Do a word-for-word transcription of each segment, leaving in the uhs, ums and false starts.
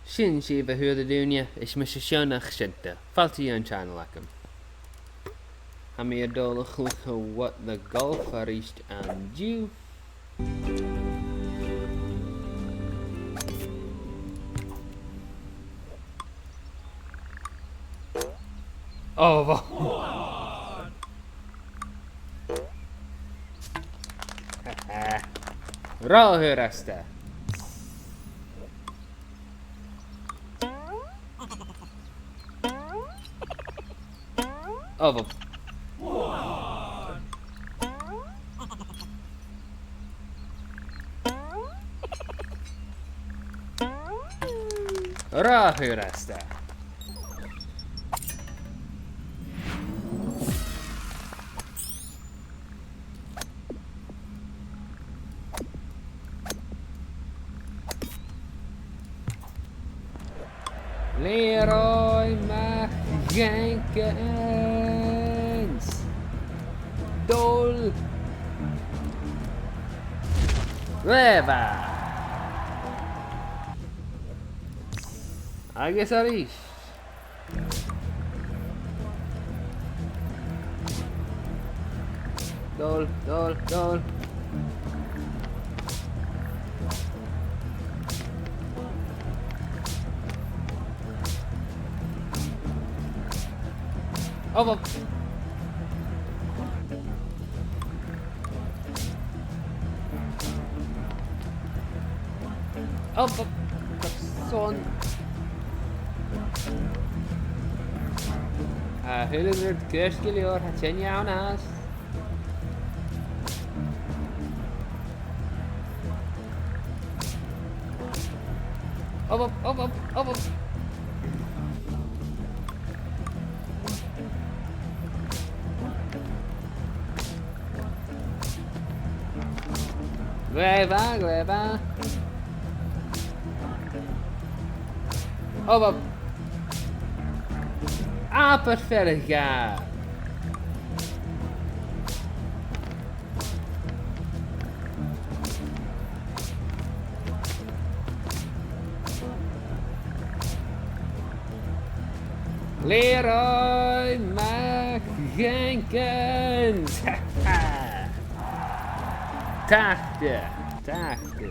Sin sibh, a h-uile duine, is mise Seonaidh Seunta. Fàilte dhan channel agam. Tha mi a' dol a chluich What the Golf a-rithist an-diugh. Oh, bha. Ro fhurasta. Oh, bha. Ro fhurasta. Leroy Mac Jenkins. Dol. Glè mhath. Agus a-rithist. Dol, dol, dol. Oh, bha. Oh, bha. Son. A h-uile rud ceart gu leòr, tha teine ann fhathast. Up, up, up, up, up, up. Glè mhath, glè mhath. Up, up. Abair fear a dhà. Leroy Mac Jenkins! Tachte! Tachte!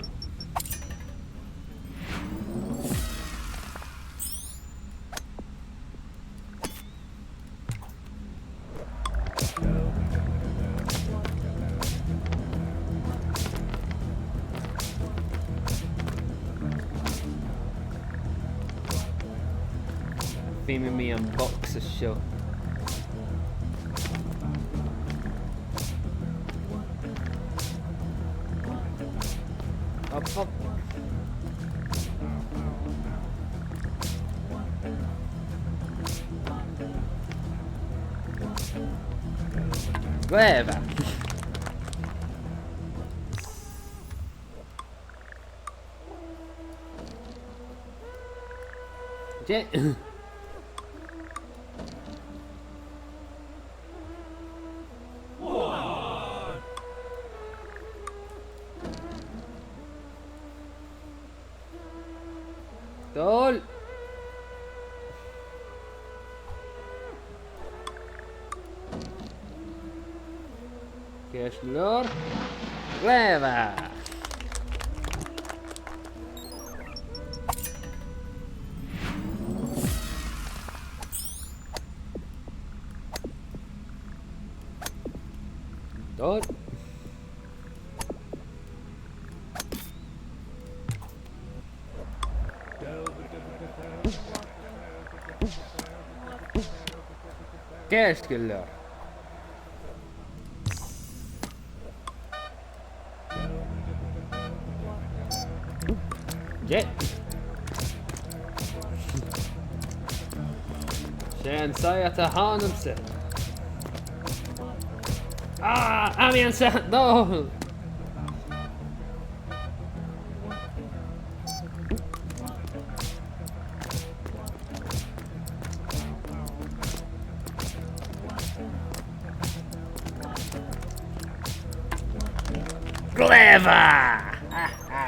Feumaidh mi am bogsa seo. Up, up. Glè mhath. Dè? Dol. Ceart gu leòr. Glè mhath. Dol. Ceart gu leòr. Dè? 'S e an saighead a th' annamsa. Ah, tha mi an sa-, no! Glè mhath! Ha, ha.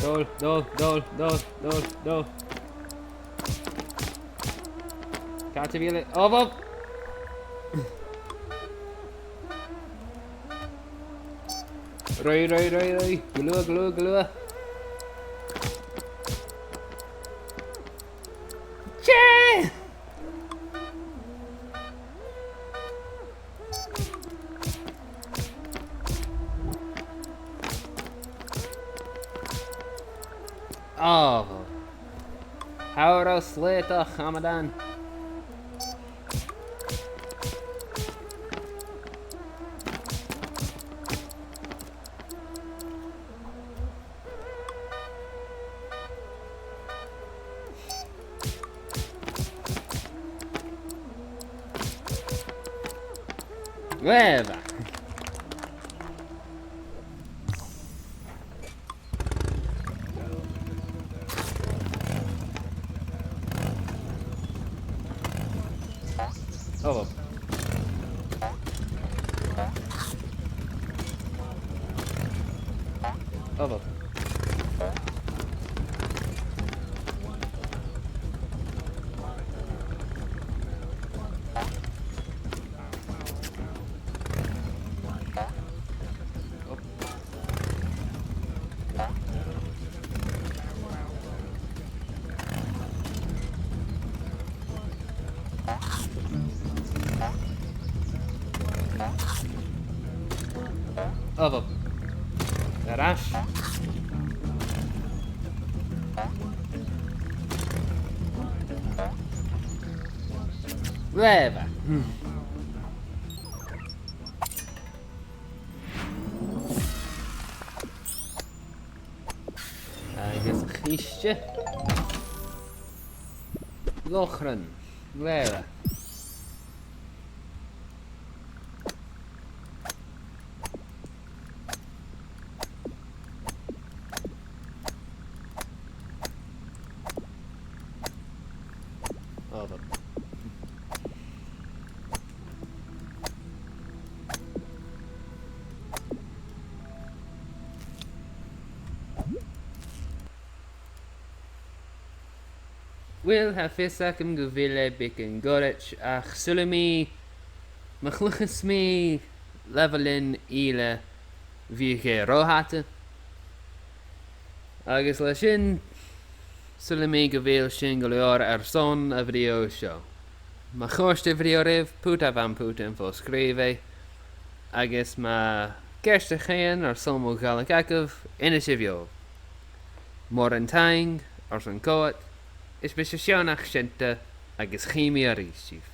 Dol, dol, dol, dol, dol, dol. Càit a bheil e? Ò, bhò! Ruith, ruith, ruith, ruith. Gu luath, gu luath, gu luath. Tè! Ò. Tha e ro shlaodach, amadan. Uè, va. Oh, well. Oh, well. Ò, bhò. Air ais. Uè, va. Hmm. Agus a' chiste. Lòchran. Uè, va. Ò, bhò. Uill, tha fios agam gu bheil e beagan goirid, ach saoilidh mi, ma chluicheas mi leibheilean eile, bhiodh e ro fhada. Agus le sin, saoilidh mi gu bheil sin gu leòr airson a' bhideo seo. Ma chòrd a' bhideo ribh, put am putan fo-sgrìobhaidh, agus ma tha ceist a chèin airson mo Ghàidhlig agaibh, innsibh dhomh. Mòran taing airson coimhead, is bidh sibh seònach, seònta, agus chì mi a-rithist sibh.